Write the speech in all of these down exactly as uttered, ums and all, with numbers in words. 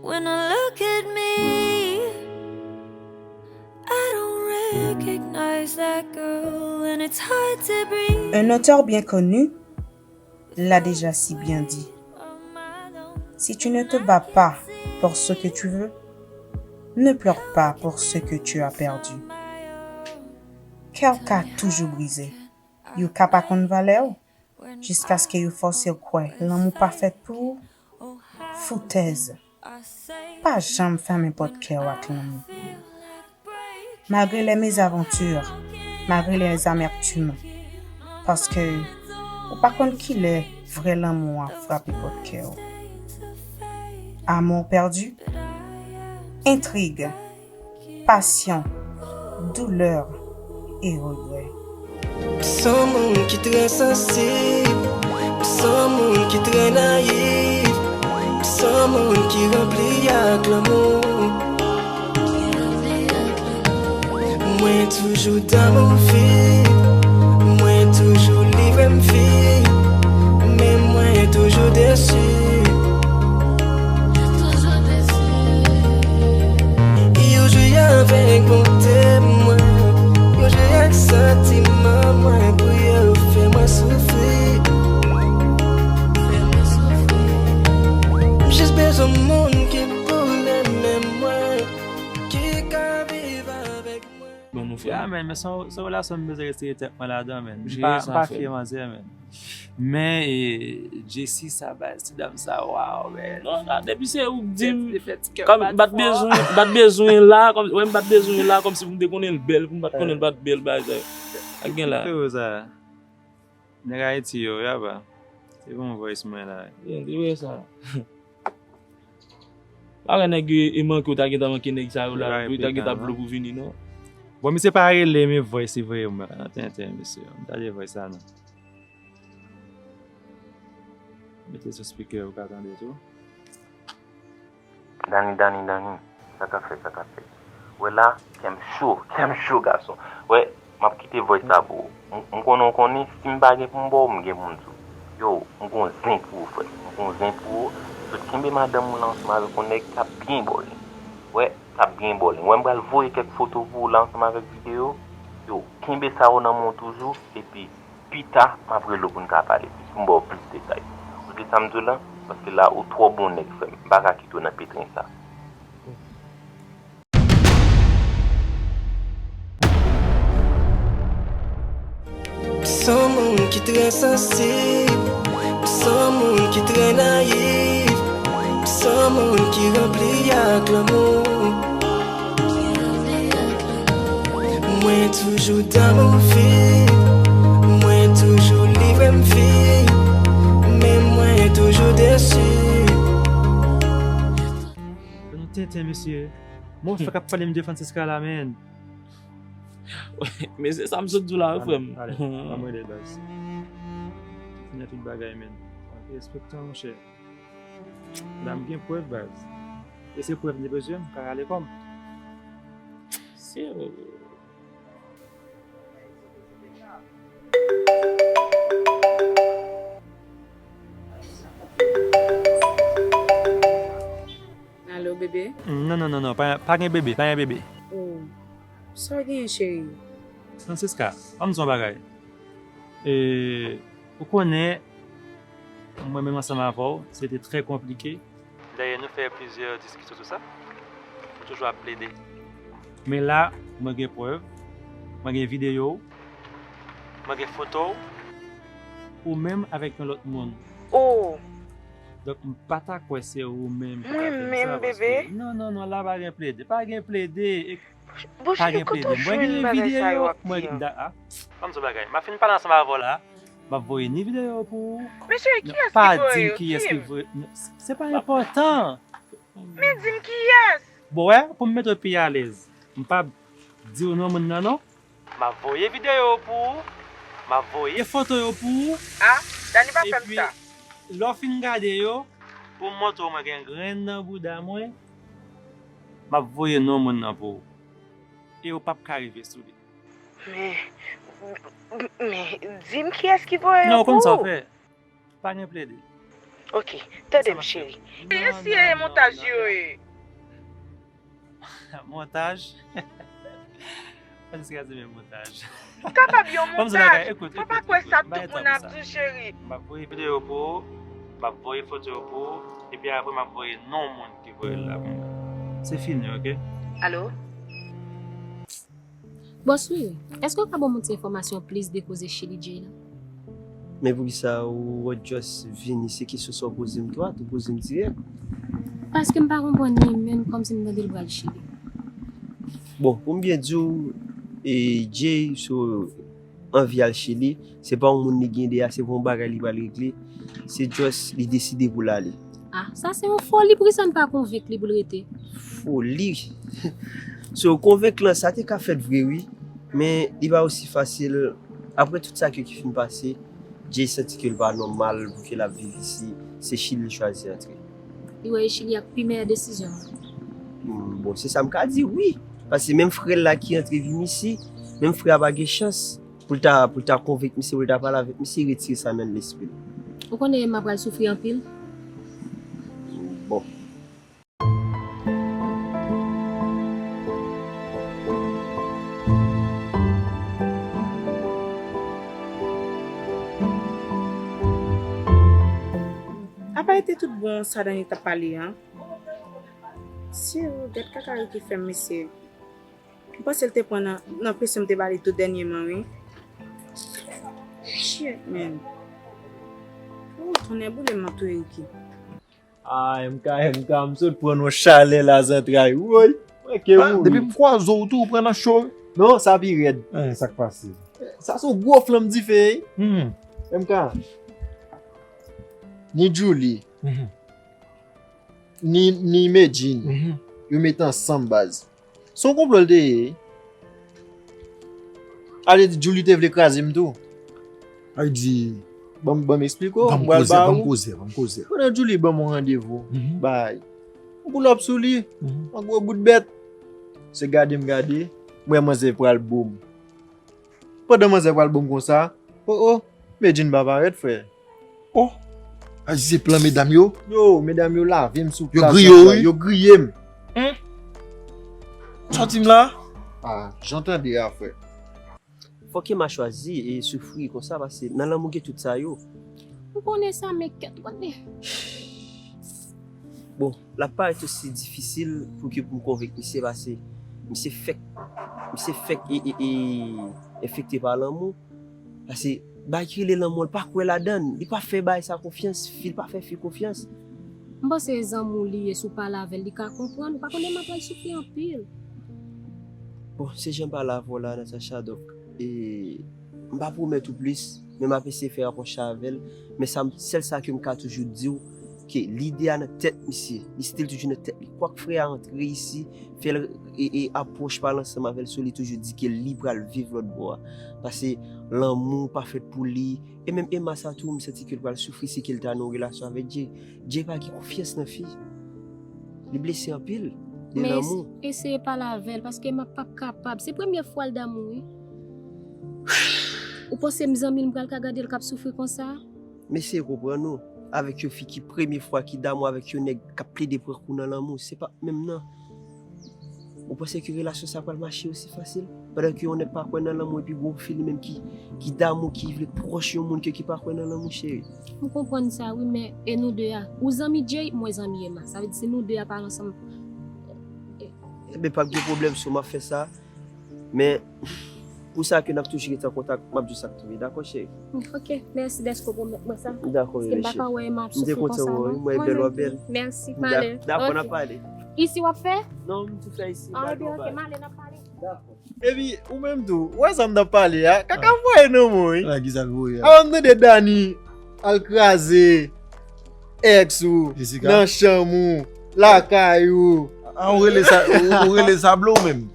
When I look at me, I don't recognize that girl, and it's hard to breathe. Un auteur bien connu l'a déjà si bien dit. Si tu ne te bats pas pour ce que tu veux, ne pleure pas pour ce que tu as perdu. Kè w ka toujou brize. Yo ka pa konn valè w, jiskaske yo fòse w kwè lanmou pa fèt pou ou. Foutèz. Pa janm fèmen pòt kè w ak lanmou. Malgre les mésaventures, malgre les amertumes, paske ou pa konn kilè vrè lanmou a frape pòt kè w. Amour perdu, intrigue, passion, douleur et regret. M se yon moun ki trè sansib, m se yon moun ki trè nayif, m se yon moun ki ranpli ak lanmou. Mwen toujou damou fi, mwen toujou livre m fi, men mwen toujou desi. Yo jwe avèk bonte mwen, yo jwe ak santiman mwen pou yo fè mwen soufri. M jis bezwen moun ki pou renmen mwen, ki ka viv avèk mwen. Bon, nou fè. Ya, men, men se yon relasyon m bezwen retire tèt mwen ladan, men. M pa, m pa fye manzè, men. Men, e, Jessy sa baz, ti dam sa, waw, men. Non, depi se ou k di m, kòm, m pa t bezwen, m pa t bezwen la, kòm, wè, m pa t bezwen la, kòmsi pou m te konnen l bèl, pou m pa t konnen l pa t bèl, bagay sa yo. Ak gen la. Frero sa, nèg Ayiti yo, ya pa. Se bon voice mwen la. Gen, li wè sa. Pa wè nèg yo e manke w ta gentan manke nèg sa yo la, yo ta gentan blo pou vini, non. Bon, misye pa rele, men voice li voye mwen. An tenten, mesye. M tande voice la, non. Mete sou speaker, ou ka tande tou. Dani, Dani, Dani, sa k ap fèt, sa k ap fèt? Wè la, kè m cho, kè m cho, gason. Wè, m ap kite voice la pou ou. M, m konnen w konnen, si m pa gen pou m ba w, m gen pou m di w. Yo, m gon zen pou ou, frè. M gon zen pou ou. Sot kenbe madanm ou la ansanm avèk yon nèg k ap byen bòlin. Wè, k ap byen bòlin. Wè, m pral voye kèk foto pou ou la ansanm avèk videyo. Yo, kenbe sa yo nan men w toujou, epi pita, m ap rele w pou n ka pale plis, pou m ba w plis detay. Ou tande sa m di w la? Paske la, ou twò bon nèg, frè m. M pa ka kite w nan petren sa. M se yon moun ki trè sansib, m se yon moun ki trè nayif, m se yon moun ki ranpli ak lanmou. Mwen toujou damou fi, mwen toujou livre m fi, men mwen toujou desi. Yo nan tenten, mesye. Mofè k ap pale m de Francisca la, men. Men se sa m sot di w la, wi, frè m. Ale, ale, ban m rele l, baz. Fini ak tout bagay, men. Respektan, monchè. La, m gen prèv, baz. E se prèv m te bezwen, m ka rale kò m. Se. Alo, bebe? Non, non, non, non, pa, pa gen bebe, pa gen bebe. Oh, sa w genyen, cheri? Francisca, ban m di w yon bagay. E, ou konnen, mwen menm ansanm avè w, se te trè konplike. Dayè, nou fè plizyè diskisyon sou sa. Ou toujou ap plede. Men la, mwen gen prèv, mwen gen videyo w, mwen gen foto w, ou menm avèk yon lòt moun. Oh! Donk, m pa ta kwè se ou menm ki ta Mwen fè m menm, sa, bebe? Paske, non, non, non, la pa gen plede. Pa gen plede. Bon, cheri, kote w jwenn bagay sa yo ap di an? Ban m di w bagay. M ap fin pale ansanm avè w la. M ap voye ni videyo pou ou. Men cheri, kiyès Pa ki voye di m yo? kiyès ki Kim? Voye. Se pa enpòtan. Men di m kiyès? Bon, wè, pou m mete w pi alèz. M p ap di w non moun nan, non. M ap voye videyo pou ou. M ap voye foto yo pou ou. Ah, Dani pa fè m sa. Epi, lè w fin gade yo, pou m montre w mwen gen grenn nan bouda mwen, m ap voye non moun nan pou ou. E ou p ap ka rive sou li. Men, men, di m kiyès ki voye yo Non, ou konn sa pou w ou? Fè. Pa gen plede. Ok, tande m, cheri. E si e montaj yo ye? Montaj? Patricia se menm montaj. M kapab yon montaj. Mwen pa kwè sa tout moun ap di, cheri. M ap voye videyo pou ou, m ap voye foto yo pou ou, epi apre m ap voye non moun ki voye l la pou mwen. Se fini, ok? Alo? Bòs Riri, èske w ka ban m yon ti enfòmasyon plis de koze Chili Jay la? Men poukisa ou wè just vini se kesyon sa w poze m tou a, tou poze m dirèk. Paske m pa konprann li menm kòmsi m tande l pral Chili. Bon, pou m byen di w, e, Jay, so, anvi al Chili, se pa yon moun li gen ide a, se pa yon bagay li pral regle, se just li deside pou l ale. Ah, sa se yon foli, poukisa n pa konvenk li pou l rete? Foli? So, konvenk lan, sa te ka fèt vre wi, men li pa osi fasil. Apre tout sa ke ki fin pase, Jay santi ke l pa nòmal pou ke l ap viv isi, se Chili l chwazi antre. Li wè e Chili ak pi meyè desizyon an. Hmm, bon, se sa m ka di wi, paske menm frè l la ki antre vin isi, menm frè a pa gen chans pou l ta, pou l ta konvenk misye, pou l ta pale avèk misye, retire sa nan lespri l. Ou konnen Emma pral soufri anpil? Bon. Apa e te tout bon sa Dani t ap pale an? Si ou gad kaka yo ki fè m mesye. M panse l te pran nan, nan presyon m te ba li tou dènyèman wi. Shit man. Oh, tonnè boule m ap touye Ricky. Ah, MK, MK, m sot pran yon chalè la zantray. Woy, manke mouri. Depi m kwaze w tou, ou pran nan cho. Non, sa pi rèd. Eh, sa k pase? Sa se yon gwo flanm dife, wi. Hmm. MK, ni Djouly, mhm, ni, ni Medjine, mhm, yo met ansanm, baz. Se yon konplo l te ye. Ale di Djouly te vle kraze m tou. Ay di. Ban m, ban m eksplike w, m pral ba ou. Ban m koze, ban m koze. Pandan Djouly ban m yon randevou, mhm, bay. M pull up sou li, mhm, yon gwo bout bèt. Se gade m gade, m wè manzè pral bo m. Pandan manzè pral bo m konsa, o o, Medjine pa parèt, frè. Oh! Aji se plan medam yo? Yo, medam yo lave m sou plas. Yo griye w, wi. Yo griye m. Humm! Sa w di m la? Ah, jan w tande a, frè. Fòk Emma chwazi e soufri konsa, paske nan lanmou gen tout sa yo. M konnen sa, men kèt konnen. Bon, l ap parèt osi difisil pou ke pou m konvenk misye, paske misye fèk, misye fèk e, e, e, enfekte pa lanmou. Paske bagay ki rele lanmou an, li pa kwè ladan l. Li pa fè bagay sa konfyans, fi, li pa fè fi konfyans. M panse e zanmi w li ye, si w pale avè l, li ka konprann. Ou pa konnen m ap pral soufri anpil. Bon, se jan m pale avè w la, Natacha, donk, e, m pa pwomèt ou plis, men m ap eseye fè apwòch sa avè l. Men sa, sèl sa ke m ka toujou di w, ke lide a nan tèt misye, li still toujou nan tèt li. Kwak frè a antre isi, fè l e, e apwòch pale ansanm avè l, so li toujou di ke li pral viv lòt bò a. Paske lanmou pa fèt pou li. E menm Emma sa tou, m santi ke l pral soufri si ke l ta nan yon relasyon avèk Jay. Jay pa gen konfyans nan fi. Li blese anpil de lanmou. Men eseye pale avè l, paske Emma p ap kapab. Se premye fwa l damou, wi. Ou panse m zanmi l, m pral ka gade l k ap soufri konsa? M eseye konprann ou. Avèk yon fi ki premye fwa ki damou avèk yon nèg k ap plede pran kou nan lanmou, se pa menm nan. Ou panse ke relasyon sa pral mache osi fasil? Pandan ke yon nèg pa kwè nan lanmou epi gon fi li menm ki, ki damou, ki vle pwòch yon moun ke ki pa kwè nan lanmou, cheri. M konprann sa wi, men e nou de a? Ou zanmi Jay, mwen zanmi Emma. Sa vle di si nou de a pale ansanm. Enben p ap gen pwoblèm si w m ap fè sa. Men, pou sa ke n ap toujou ret an kontak, m ap di w sa k tonbe. Dakò, cheri? Ok, mèsi dèske w pwomèt mwen sa. Dakò, bebe cheri. Paske m pa ka wè m ap soufri konsa non. M te kontan wè w wi, m wè bèl w ap bèl. Mèsi, m ale. Dakò, n ap pale. Isi w ap fè? Non, m tou fè isi. Ah, ebyen, ok, m ale, n ap pale. Dakò. Epi, ou menm tou, ou wè sa m t ap pale a? Kaka voye nan men w wi. Ala ki sa l voye a. Avan m tande Dani al kraze ex ou nan chanm ou, lakay ou. A, ou rele sa, ou, ou rele sa blo ou menm.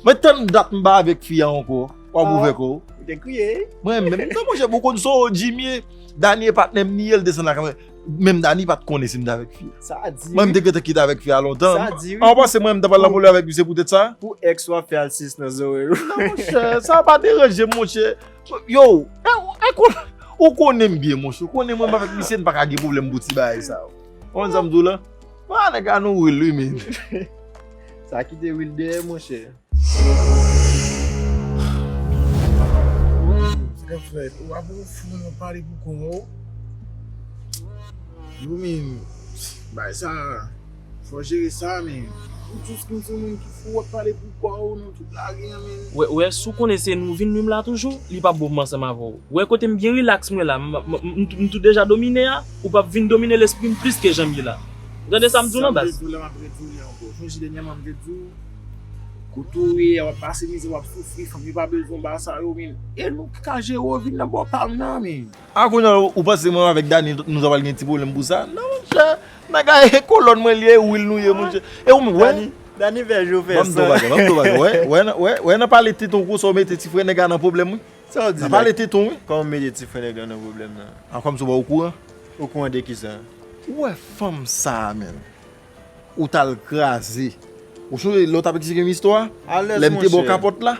Mwen tann dat m pa avèk fi a ankò, w ap ouvè kò w. Ou te kriye wi. Mwen menm, non monchè, ou konn sa w di m ye, Dani e patnè m li ye, l desann lakay mwen. Menm Dani pa t konnen si m t avèk fi a. Sa di wi. Mwen m te gentan kite avèk fi a lontan. Sa di wi. An w panse mwen m ta pral nan pwoblèm avèk misye poutèt sa? Pou ex w ap fè al sis nan zòrèy ou. Non monchè, sa pa deranje m monchè. Yo, e, e, Ou konnen m byen, monchè. Ou konnen mwen, m avèk misye, n pa ka gen pwoblèm pou ti bagay sa yo. Ou konn sa m di w la? Mwen, nèg la, nou real, wi, men. Sa kite real dèyè, monchè. Sa k ap fèt? Ou ap fou, nou pale pou kò w. Yo, men, bay sa, fò jere sa, men. Ou jis konn se moun ki fou, w ap pale pou kò w nan tout lari a, men. Wè, wè, si w konnen se nou vin nwi m la toujou, li p ap bon pou m ansanm avè w. Wè, kote m byen rilaks mwen la, m, m, m, m tou deja domine a, ou p ap vin domine lespri m plis ke jan m ye la. Ou tande sa m di w lan, baz? Sa m te di w la, m ap redi w li ankò. Sonje dènyèman m te di w, kote w ye a, w ap pase mizè, w ap soufri, fanm yo pa bezwen w ba sa yo, men. E nou ki ka jere w, vin nan bò pa m nan, men. A kounye a, ou panse mwen avèk Dani, nou ta pral gen ti pwoblèm pou sa? Non, monchè. Nèg la e kolòn mwen li ye, real nou ye, monchè. E ou menm, wè. Dani, Dani fè jou fè san. Ban m di w bagay, ban m di w bagay. Wè, wè, nan- wè, wè, nan pale tenten w konsa, w mete ti frè nèg la nan pwoblèm, wi. Sa w di la? Nan pale tenten w, wi. Kòman w mete ti frè nèg la nan pwoblèm nan? A, kòmsi w pa okouran? Okouran de kisa? Ou wè fanm sa a, menm. Ou t al kraze. Ou sonje lè w t ap eksplike m istwa a? Alèz, monchè. Lè m te ba w kapòt la?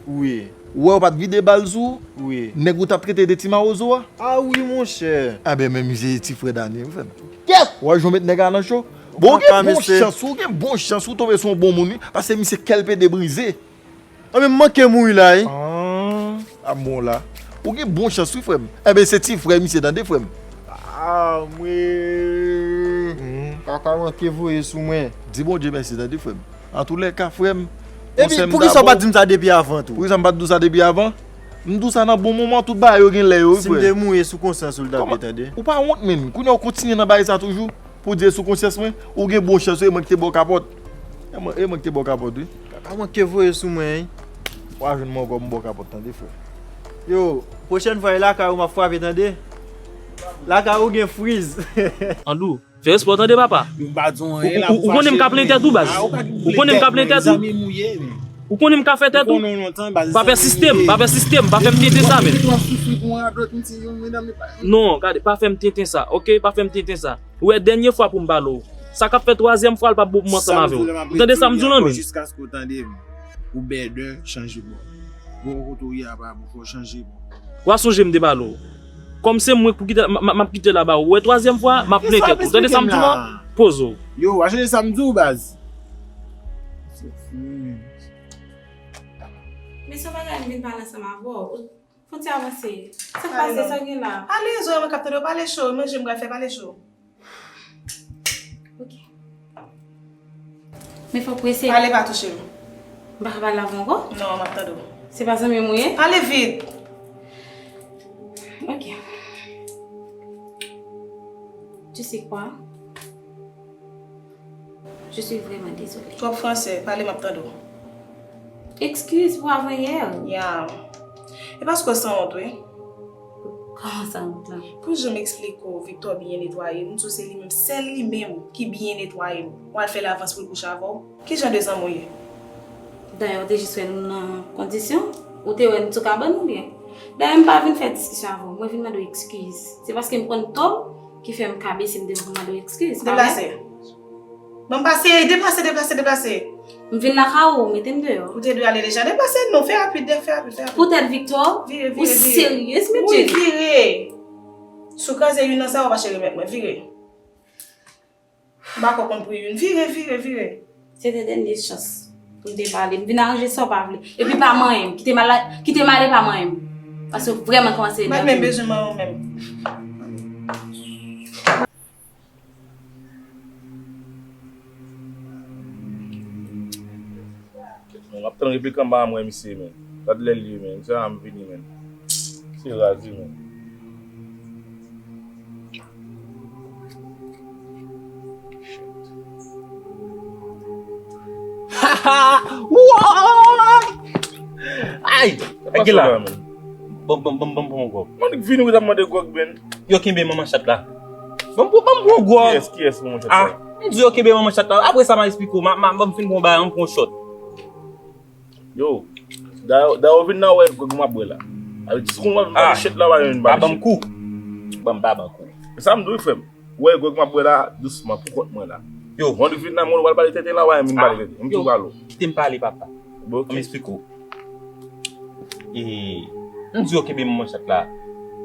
Wi. Ou wè w pa t vide bal sou ou? Wi. Nèg ou t ap trete de ti mawozo a? A wi, monchè. Enben, men misye se ti frè Dani, wi, frè m. Kèt! Ou wè jan w met nèg la nan cho? Bon, ou gen bon chans, ou gen bon chans ou tonbe sou yon bon moun, wi, paske misye kè l pede brize. Anben, m manke mouri la, wi. Ah, a bon la. Ou gen bon chans, wi, frè m. Enben, se ti frè misye, tande, frè m. Ah, mwen. Kaka manke voye sou mwen. Di Bondye mèsi, tande, frè m. Antoulèka, frè m, epi, poukisa w pa t di m sa depi avan, tou? Poukisa m pa t di w sa depi avan? M di w sa nan bon moman, tout bagay yo gen lè yo, wi, frè. Si m te mouri, sou konsyans ou l t ap ye, tande. Ou pa wont, menm. Kounye a w kontinye nan bagay sa toujou? Pou di e sou konsyans mwen, ou gen bon chans, wi, e mwen ki te ba w kapòt. E mwen, e mwen ki te ba w kapòt, wi. Kaka manke voye sou mwen, wi. W a jwenn mwen ankò, m ba w kapòt, tande, frè. Yo, pwochèn fwa, e lakay ou m ap frape, tande. Lakay ou gen friz. Andou, fè respè w, tande, papa. Yo, m pa di w anyen la. Ou, ou, ou konnen m ka plen tèt ou, baz. Ou konnen m ka plen tèt ou. Ou konnen m ka fè tèt ou. Pa fè sistèm, pa fè sistèm, pa fè m tenten sa, men. Non, gade, pa fè m tenten sa, oke? Pa fè m tenten sa. Ou wè, dènye fwa pou m pale w. Sa k ap fè twazyèm fwa, l p ap bon pou m ansanm avè w. Ou tande sa m di w lan, men? Jiskaske w tande m. Ou bèdè, chanje bò. Bon, kote w ye a pa bon, fò w chanje bò. W a sonje m te pale w. Kòm se mwen k pou kite, m, m, m ap kite l aba w. Ou wè, twazyèm fwa, m ap plen tèt ou. Ou tande sa m di w lan? Poze w. Yo, w a chanje sa m di w, baz. Men se yon bagay m vin pale ansanm avè w. Fon ti avanse. Sa k pase, sa gen la? Pale, zòrèy mwen k ap tande w pale cho, manje m pral fè pale cho. Ok. Men fò w prese. Pale, pa touche m. M pa ka pale avè w ankò? Non, m ap tande w. Se pa zanmi m ou ye? Pale vit. Ok. Tu sais quoi? Je suis vraiment désolée. Twòp fransè, pale m ap tande w. Excuse pour avant-hier. Ya. E paske w sanwont, wi. Kòman sanwont la? Pou jan m eksplike w, Victor byen netwaye. M di w se li menm, sèl li menm ki byen netwaye m. W al fè l avans pou l kouche avè w. Ki jan de zanmi w ye? Dayè, w te jis wè nou nan kondisyon. Ou te wè n sou kabann oubyen? Dayè, m pa vin fè diskisyon avè w. Mwen vin mande w ekskiz. Se paske m konn tò m ki fè m kabese m devan pou mande w ekskiz. Deplase. Ban m pase, deplase, deplase, deplase. M vin lakay ou, mete m deyò. Ou te dwe ale deja, deplase. Non, fè rapid, fè rapid, fè rapid. Poutèt Victor? Vire, vire, vire. Ou serye, mesye? Wi, vire. Si w kraze youn nan sa yo, w pa che remèt mwen. Vire. M pa kwè konn pou youn. Vire, vire, vire. Se te dènye chans pou m te pale. M vin aranje sa w pa vle. Epi pa manyen m. Kite m ale, kite m ale, pa manyen m. Paske w vrèman kòmanse enève m. M pa t menm bezwen manyen w menm. Bon, m ap tann replikan ba m wè misye, men. Gad lè l ye, men. Misye a m vini, men. Misye raz wi, men. Woy! Ay! Sa pase la, men? Ban m, ban m, ban m, ban m pran yon gwòg. Mwen vini wi, t ap mande gwòg, men. Yo kenbe manman chat la. Ban m, ban m pran yon gwòg. Kiyès, kiyès manman chat la? Ah, m di yo kenbe manman chat la. Apre sa, m a eksplike w. M a, m a, ban m fin pran yon bagay, ban m pran yon shot. Yo, dayè, dayè, w vin la, w wè gwòg m ap bwè la. Sa vle di, si w konn w ap vin pale shit la, w pa vin pale shit. Pa ban m kou. Ban m, pa ban kou. Sa m di w, frè m. W wè gwòg m ap bwè la, dousman, pou kont mwen la. Yo. Mwen vin la, mwen w al pale tenten la, w pa vin pale tenten. M tou pale w. Kite m pale, papa. Bon, ok. Ban m eksplike w. E, m di yo kenbe manman chat la.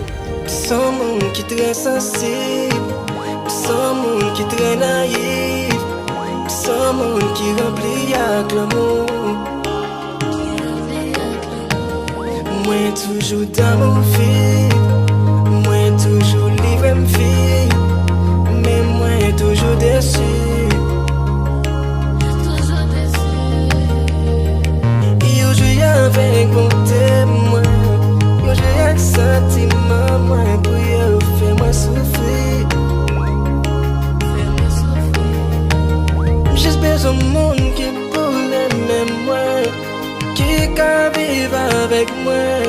M se yon moun ki trè sansib, m se yon moun ki trè nayif, m se yon moun ki ranpli ak lanmou. Mwen toujou damou fi, mwen toujou livre m fi, men mwen toujou desi. Yo jwe avèk bonte mwen, yo jwe ak santiman mwen pou yo fè mwen soufri. M jis bezwen moun ki pou renmen mwen, ki ka viv avèk mwen,